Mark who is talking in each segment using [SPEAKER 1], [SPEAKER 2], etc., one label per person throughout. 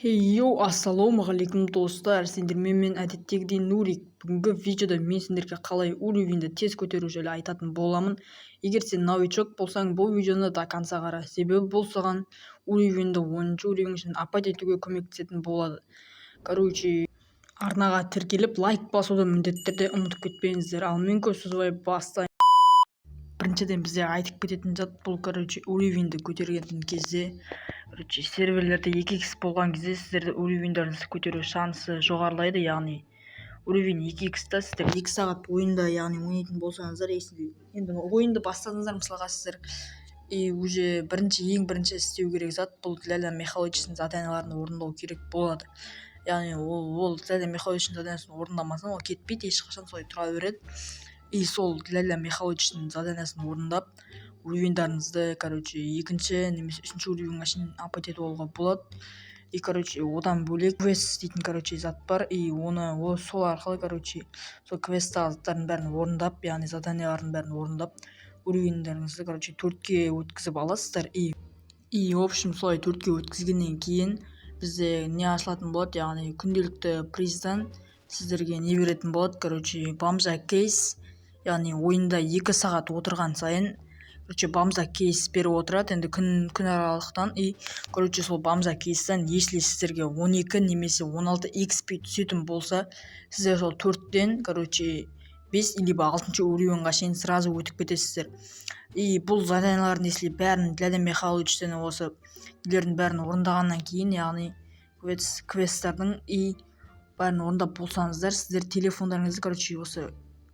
[SPEAKER 1] Хей-йоу, ассалаумағалейкум, достар! Сендермен мен, әдеттегідей, Нурик. Бүгінгі видеода мен сендерге қалай уровеньді тез көтеру жайлы айтатын боламын. Егер сен новичок болсаң, бұл видеоны до конца қара, себебі бұл саған уровеньді 10-уровень үшін апать етуге көмектесетін болады. Короче, арнаға тіркеліп, лайк басуды міндетті түрде ұмытып кетпеңіздер. Ал мен көп созбай бастайын. Біріншіден, бізде айтып кететін зат бұл, короче, уровеньді көтерген кезде, короче, серверлерде 2 х болған кезде сіздерде уровеньдеріңізді көтеру шансы жоғарылайды. Яғни уровень 2 х-та сіздер 2 сағат ойында, яғни ойнайтын болсаңыздар, если енді ойынды бастадыңыздар, мысалға, сіздер и уже бірінші, ең бірінші істеу керек зат бұл Ляля Михайловичтің заданияларын орындау керек болады. Яғни ол Ляля Михайловичтің заданиясын орындамасаң, ол кетпейді ешқашан, солай тұра береді. И сол Ляля Михайловичтің заданиясын орындап, уровеньдарыңызды, короче, екінші немесе үшінші уровеньге шейін апать етіп алуға болады. И, короче, одан бөлек квест дейтін, короче, зат бар. И оны ол сол арқылы, короче, сол квесттағы заттардың бәрін орындап, яғни заданиялардың бәрін орындап, уровеньдеріңізді, короче, төртке өткізіп аласыздар. И в общем, солай төртке өткізгеннен кейін бізде не ашылатын болады? Яғни күнделікті приздан сіздерге не беретін болады? Короче, бомжа кейс. Яғни ойында 2 сағат отырған сайын, короче, бомжа кейс беріп отырады енді күн аралықтан. И, короче, сол бомжа кейстен, если сіздерге 12 немесе 16 XP түсетін болса, сіздер сол төрттен, короче, бес либо алтыншы уровеньға шейін сразу өтіп кетесіздер. И бұл заданиялардың, если бәрін Ляля Михайловичтен осы нелердің бәрін орындағаннан кейін, яғни квесттардың и бәрін орындап болсаңыздар, сіздер телефондарыңызды, короче, осы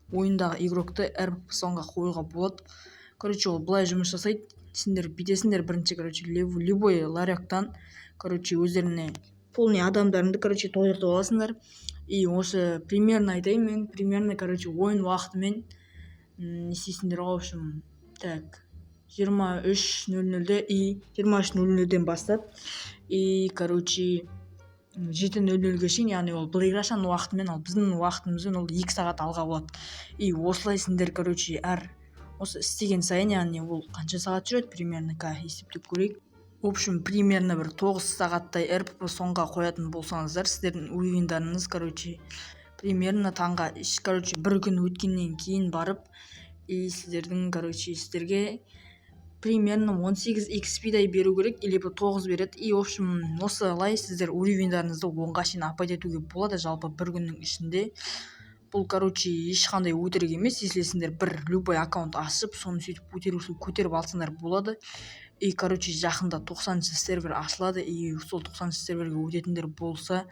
[SPEAKER 1] ойындағы игрокты РП соңға қоюға болады. Короче, ол былай жұмыс жасайды: сендер бүйтесіңдер, бірінші, короче, любой ларектан, короче, өздеріне полный адамдарыңды, короче, толтырып аласыңдар. И осы примерно айтайын мен, примерно, короче, ойын уақытымен не істейсіңдер ғой, в общем, так, 23:00-де и 23:00-ден бастап и, короче, 7:00-ге шейін. Яғни ол Блэк Рашаның уақытымен, ал біздің уақытымызбен ол 2 сағат алға болады. И осылай сендер, короче, әр осы істеген сайын, яғни ол қанша сағат жүреді примерно, есептеп көрейік. В общем, примерно бір 9 сағаттай РПП соңға қоятын болсаңыздар, сіздердің уровеньдарыңыз, короче, примерно таңға, короче, бір күн өткеннен кейін барып и сіздердің, короче, сіздерге примерно 18 XP-дай беру керек или 9 береді. И, в общем, осылай сіздер уровеньдарыңызды 10-ға шейін апать етуге болады жалпы бір күннің ішінде. Бұл, короче, ешқандай өтірік емес. Если сендер бір любой аккаунт ашып, соны сөйтіп көтеру, көтеріп алсаңдар болады. И, короче, жақында 90-сервер ашылады. И сол 90-серверге өтетіндер болса,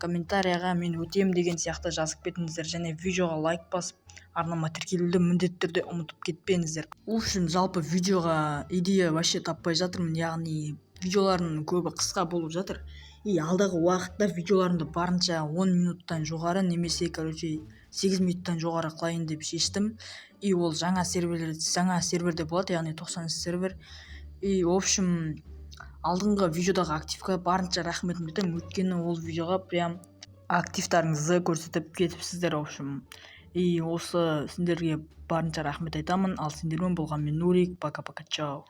[SPEAKER 1] комментарияға «Мен өтем» деген сияқты жазып кетіңіздер және видеоға лайк басып, арнама тіркелуді міндетті түрде ұмытып кетпеңіздер. В общем, жалпы видеоға идея вообще таппай жатырмын, яғни видеолардың көбі қысқа болып жатыр. И алдағы уақытта видеоларымды барынша 10 минуттан жоғары немесе, короче, 8 минуттан жоғары қылайын деп шештім. И ол жаңа серверлер, жаңа серверде болады, яғни 90 сервер. И, в общем, алдыңғы видеодағы активқа барынша рахметімді айтамын, өйткені ол видеоға прям активтарыңызды көрсетіп кетіпсіздер. В общем, и осы сендерге барынша рахмет айтамын. Ал сендермен болған мен, Нурик. Пока, пока, чао.